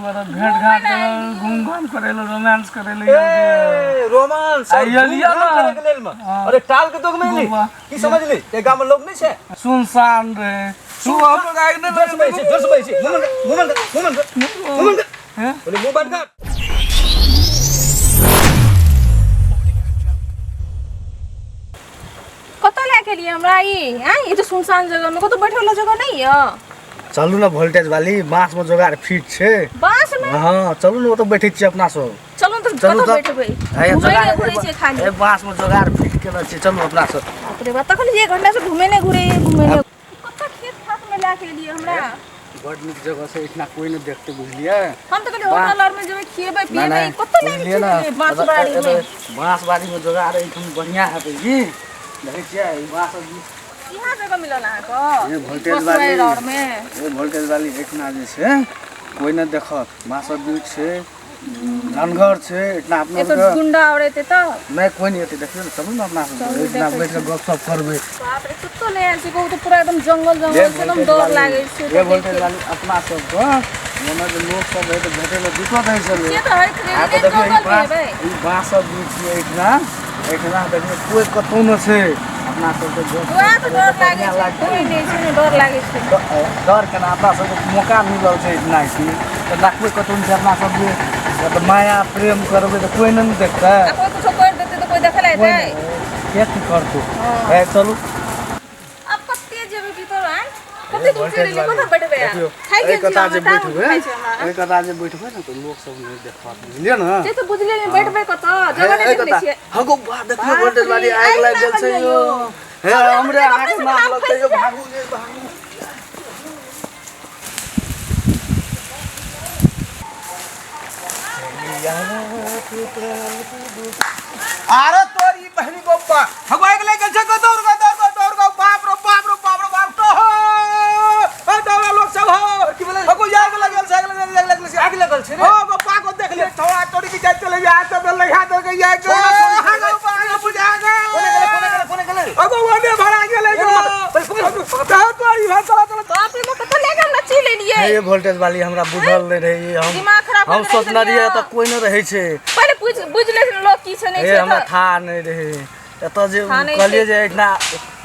गोरा भेंट घाट घूम घाम करे ले, रोमांस करे ले। ए रोमांस और आ, एलिया घूम-घाम ना। करे के लेल में। हाँ। अरे टाल के दोग में एली गोवा। की समझली ए गाम में लोग नहीं छै? सुनसान रहे, तू हम लोग आगे नहीं जोर से बैठ, जोर से बैठ, मुंह बंद कर, मुंह बंद कर, मुंह बंद कर, मुंह बंद कर। हैं? बोले मुंह बंद कर। कतऽ लए के एलियै हमरा ई? आँय, ई तऽ सुनसान जगह में कतौ बैठे वाला जगह नहीं यऽ। चलू ने वोल्टेज वाली, बांस में जोगाड़ फिट छै। बांस में? हाँ, चलू ने, ओतऽ बैठे छियै अपना सब। चलू तऽ। चलू कतऽ तऽ। बैठबै? हे, घुमै जोगाड़ नहि घुरै छियै खाली। हे, बांस में जोगाड़ फिट केने छियै, चलू अपना सब। बाप रे बाप, तखन एक घंटा से घुमे नहि घुरे, घुमे नहि। कतऽ खेत खात में लए के एलियै हमरा? बड नीक जगह छै, एहिठिना कोइ नहि देखतै, बुझलियै? हम तऽ कहलियै होटल आर में जेबै, खिएबै नहि पिएबै। नहि कतऽ लए के बुझलियै चलि ने, गेलियै बांस बाड़ी में? बांस बाड़ी में जोगाड़ एहिठाम बढ़िआँ हेतै की। देखै छियै ई बांस? इहाँ जगह मिलल अहाँके ये वोल्टेज वाली। बसवारि आर में? ओ वोल्टेज वाली, एहिठिना जे छै कोइ नहि देखत। बाँसक बीच छै, धनगर छै एहिठिना अपना एतऽ सबके। गुंडा आओर एतै तऽ? नहि, कोइ नहि एतै। देखियौ ने, चलू ने अपना सब चलू, एहिठिना देखै बैठ कऽ गप सप करबै। बाप रे, कतौ नहि आयल छै, कहू तऽ। पूरा एकदम जंगल ये जंगल छै, एकदम वोल्टेज डर वाली, लागै छै। ये वोल्टेज वाली, अपना सबके मने जे लोक सब है तऽ भेटै मे दिक्कत होइ छलै। से तऽ होइत रहै, आब लेकिन देखियौ ई जंगल मे बाँस, हेबै। ई बाँसक बीच छै एहिठिना। एहिठिना देखियौ, कोइ कतौ नहि छै। अपना सबके गप वएह तऽ डर लागै बढ़िआँ छै। लागतै। कोइ नहि छै ने, डर लागै छै। डर केना? अपना सबके मौका मिलल छै एहिठिना की तऽ देखबै कतौ नहि छै। अपना सब जे मतलब माया प्रेम करबै तऽ कोइ नहि ने देखतै। आ कोइ कुछो करि देतै तऽ कोइ देखै लए कोइ एतै? नहि। के की करतौ? हँ। हे चलू। आब कते जेबै भीतर? आँय, कते दूर चलि एलियै? कतऽ बैठबै आब? देखियौ, थाकि एहि गेल छी कता हम, जे टांग बैठबै, दुखाइ छै हमरा। एहि कता जे बैठबै ने तऽ लोक सब नहि देखत, बुझलियै ने? से तऽ बुझलियै ने, बैठबै कतऽ? जगह नहि एहि देखने कता छियै। हँ गो बा, देखियौ बाप वोल्टेज रे, वाली, आगि आगि लागि गेल छै लागल यौ। यौ। हे, हमरे अपने अहाँके से मार नाम लगतै फँसि यौ। जायत। भागू रे, भागू। अरे तोरी बहनी गोप्पा, हगवाई के लेके छै, दौड़ गो, दौड़ गो, दौड़ गो। बाप रो बाप रो बाप रो बाप, तो हो ए दौड़, लोग सब हो की बोले। हगो आग लगल छै, आग लगल, आग लगल छै, आग लगल छै रे। हो गो पाको देख ले, थोड़ा तोरी की जाय चले जा त लगा दे के जाय के। हगो पाको बुझा गे। कोने गेले, कोने गेले, कोने गेले? हगो ओने भरा गेले गो। तो तोरी भाई, चला चला। बाप रे, कतऽ लए के हमरा चलि एलियै? हे वोल्टेज वाली, हमरा बुझल नहि रहै। हम दिमाग खराब हम कऽ के सोचने राखि रहियै देलियै। एतऽ कोइ नहि रहै छै। पहिले बुझि बुझि लै छै ने लोक की छै नहि हे छै। हमरा तऽ था नहि रहै एतऽ जे था नहि कहलियै छै। जे एहिठिना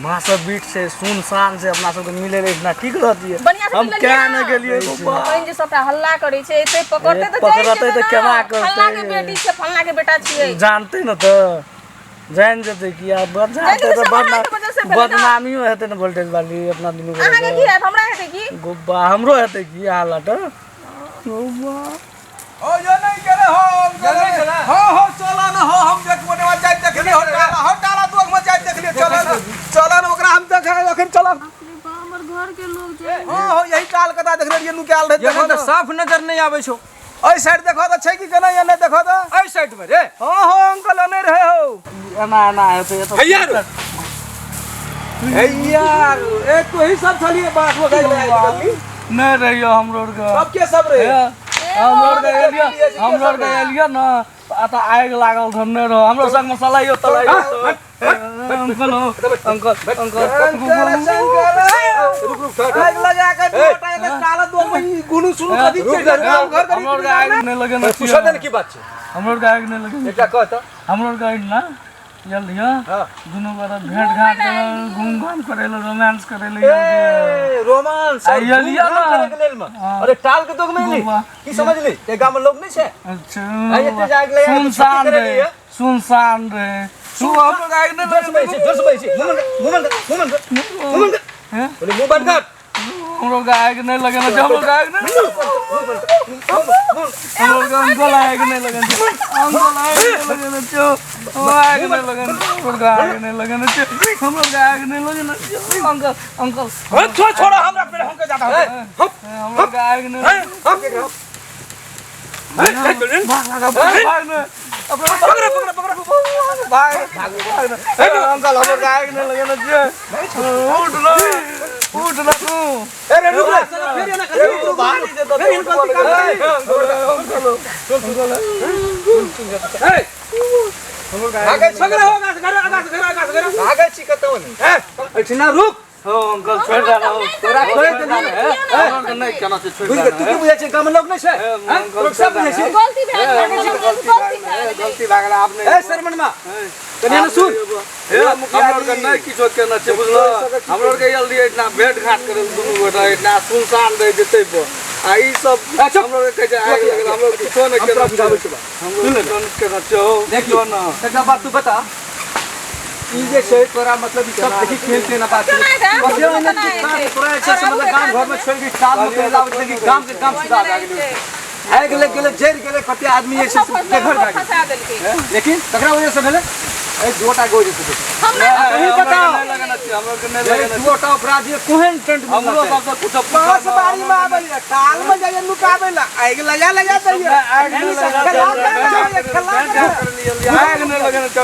बाँसक बीट छै, सुनसान छै, अपना सबके मिलै रहै एहिठिना ठीक रहतियै। बढ़िआँ से हम मिललियै किया ने। नहि गेलियै गोपा? बहिन जे सबटा हल्ला करै छै, एते पकड़तै तऽ पकड़तै तऽ केना करतै? फल्ला के बेटी छै, फल्ला के बेटा छियै। जानतै ने तऽ जानि जेतै कि आब जानतै जेतै तऽ सब बदना अहाँके वजह से भेलै ने। बदनामियो हेतै ने वोल्टेज वाली, अपना दुनू अहाँके की गोटे। हैत? हमरा हेतै की? गुब्बा, हमरो हेतै की अहाँ लट गुब्बा। ओ यो नहीं गेले हो अंकल? हो हो, चला न हो, हम देख मोने में जाय देखली हो, टाला हो, टाला दोग में जाय देखली। चला न, चला न, ओकरा हम देखे अखन, चला। हमर घर के लोग जे हो हो, यही टाल कता देखले रहियै, नुकायल रहे। देखो एखन तऽ न साफ नजर नहि आबै छौ। एहि साइड देखो तऽ छै कि केना या नहि, देखो तऽ। एहि साइड मे रे? हो हो अंकल, नहि रहे हो। एना एना हेतै एतऽ। हैया रे। हे यार, ए तोही सब छलिए बांस में गाय निकलली? नहि रहियो हमरो आरके। सबके सब रहे। हमरो आरके एलियै, हमरो आरके एलियै ने तऽ आगि लागल धरने रहो। हमरो संग में सलाइयो तलाइयो। अंकल हो, अंकल, अंकल। अंकल, शंकर, रुक रुक, ठहर। आग लगा के दू टा के काला दो में ई गुनु सुनु कदी रुक छै जा, गाम घर हमरो आरके आगि नहि लगेने पूछऽ दे ने छियै। की बात छै। हमरो आरके आगि नहि लगेने। एकटा कह तऽ। हमरो आरके आगि ना एलियै। हाँ। दुनू गोरा भेंट घाट घूम घाम करे ले, रोमांस करे ले। ए रोमांस आ, और एलियै घूम-घाम ने। करे के लेल में। हाँ। अरे टाल के दोग में एली गोवा। की समझली ए गाम में लोग नहीं छै? अच्छा। आ, एते जाग ले आके सुनसान छुट्टी करे रहे। लिए। सुनसान रहे तू, हम लोग आगि नहीं जोर से लगेने। बैठ, जोर से बैठ, मुंह बंद कर, मुंह बंद कर, मुंह बंद कर, मुंह बंद कर। हैं? बोले मुंह बंद कर। हम लोग आगि नहीं लगेने छै, हम लोग आगि नहीं, हम लोग अंकल आगि नहीं लगेने छै, अंकल आगि नहीं लगेने छै, हम आगि नहीं लगेने, हम लोग आगि नहीं लगेने छै, हम लोग आगि नहीं लगेने छै, अंकल, अंकल। छोड़, छोड़ो हमरा, पे हमके जाता है। हम लोग आगि नहीं। भाग भाग भाग न, पकड़ पकड़ पकड़, भाग भाग भाग। अंकल, हम लोग आगि नहीं लगेने छै। उठ न, उठ न तू। अरे रुक रे साला, फिर एना कर, रुक रुक, फिर इनका काम कर। भागै छी, पकड़ हो, आगाँ से घर, आगाँ से घर, आगाँ से घर। भागै छी कतौ नहीं। एहिठिना रुक। हो अंकल छोड़ दे ना तोरा कहि देली हमरा नहीं केना छै छोड़ बुझि दे गेल तू की बुझै छै गाम लोग नहि छै ए, हैं? लोग सब बुझै छै गलती भए गेल गलती भए गेल गलती भए गेल आब नहीं ए शर्मनमा कनि एने सुन हे हमरा आरके नहीं किछो केना छै बुझलो हमरा आरके आयल रहियै इतना भेंट घाट करे दुनू गोटा इतना सुनसान रहै छै तै पर आ ई सब हमरा आरके कहै छै आगि लगल हमरा आरके किछो नहि हम तोरा केना बुझाबै छै छियौ बा। हमरो किछो नहि केना छै हौ देखियो ना एकटा बात तू बता ई जे छै तोरा मतलब ई सब देखी खेल के ना बात केना हेतै? बस ये केना नहीं हेतै? कि तोरा जे छै से मतलब गाम घर में छोड़ि के टाल में पहला आबै छै कि गाम के गाम सुधार भए गेलै आगि लागि गेलै जरि गेलै कते आदमी जे छै से बेघर भए गेलै फंसा देलकै लेकिन तकरा वजह से भेलै एहि दूटा के वजह से भेलै। हम नहि कहीं हमरा बताओ। के नहि लगना छै हमरा के नहि एहि लगना छै दूटा अपराधी कोहन टेंट हमरो सबसँ कुछो बांस बाड़ी में आबै ला टाल में जाइए नुकाबै ला आगि लगा लगा दैए आगि नहि ई सब लगना खेला छै खेला भेंट घाट करे लिए आगि नहि लगना छै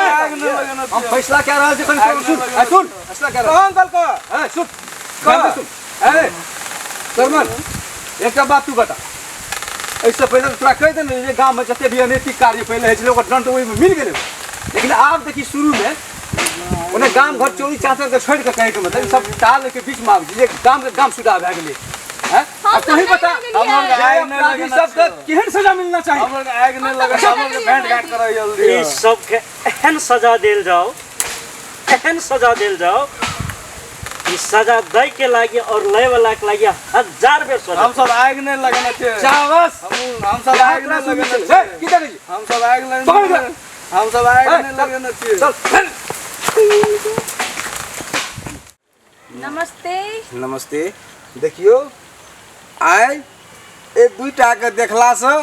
आगि नहि लगना हम छै फैसला कए रहल छी कनि सुन ए, सुन फैसला कए रहल अंकल के ए, सुन ध्यान से सुन ए सरमन एकटा बात तू बता एहिसँ पहिले तऽ तोरा कहि देने रहियै जे गाममे जते भी अनैतिक कार्य पहिले होइ छलै ओकर दंड ओहिमे मिल गेलै लेकिन आब देखी शुरूमे ओने गाम घर चोरी चाचर के छोड़ि कऽ कहैके मतलब ई सब टाल के बीचमे आबै छै जे गामके गाम सुधा भए गेलै हैं? आब तोही बता हमरा जे आगि नहि अपराधी लगना सबके छै। केहन सजा मिलना चाही हमरा के आगि नहि लगना हमरा के भेंट घाट करे जल्दी ई सबके एहन सजा देल जाओ, एहन सजा देल जाओ ई सजा दै के लागि और लै वाला के लागि हजार बेर सजा। हम सब आगि नहि लगना छै शाबाश हम सब आगि तोरा नहि सुनै लगना छलै। छै हे, की करै छी? हम सब आगि पकड़ लगना के। हम सब आगि हे, नहि लगना छै चल चल। नमस्ते नमस्ते देखियौ आइ एक दुईटाके देखलासँ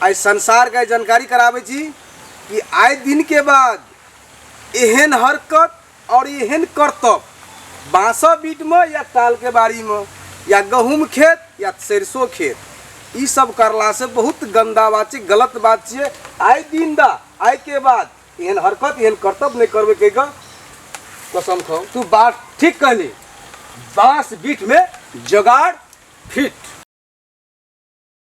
आइ संसारके जानकारी कराबै छी कि आइ दिनके बाद एहन हरकत और एहन करतब बाँस बीटमे या तालके बाड़ीमे या गहूँम खेत या सरिसो खेत ई सब करलासँ बहुत गन्दा बात छै गलत बात छियै आइ दिन दा आइके बाद एहन हरकत एहन करतब नहि करबै कहि कऽ कसम खाउ तू बात ठीक कहली बांस बीट में जुगाड़ फिट।